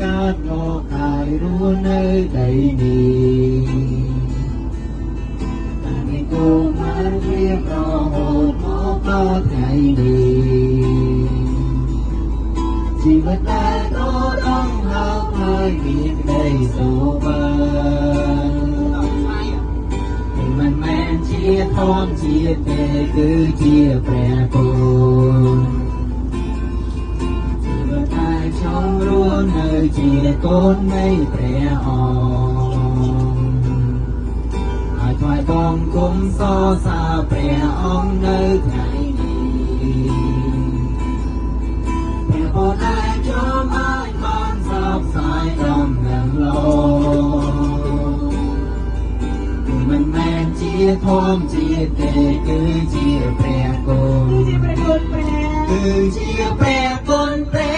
កើតមកហើយរស់នៅដីនេះតាំងពីកុមារភាពរហូតមកដល់ថ្ងៃនេះជីវិតដែលត្រដងហើយហើយមានក្តីសុបិនមិនមែនជាធម្មជាតិទេគឺជាព្រះគុណជីវិតដែលខ្ញុំរស់នៅជាកូននៃព្រះអង្គហើយថ្វាយបង្គំសរសើរព្រះអង្គនៅថ្ងៃនេះព្រះពរដែលខ្ញុំអាចបានផ្សព្វផ្សាយដំណឹងល្អគឺមិនមែនជាធម្មជាតិទេគឺជាព្រះគុណ គឺជាព្រះគុណព្រះ គឺជាព្រះគុណព្រះ។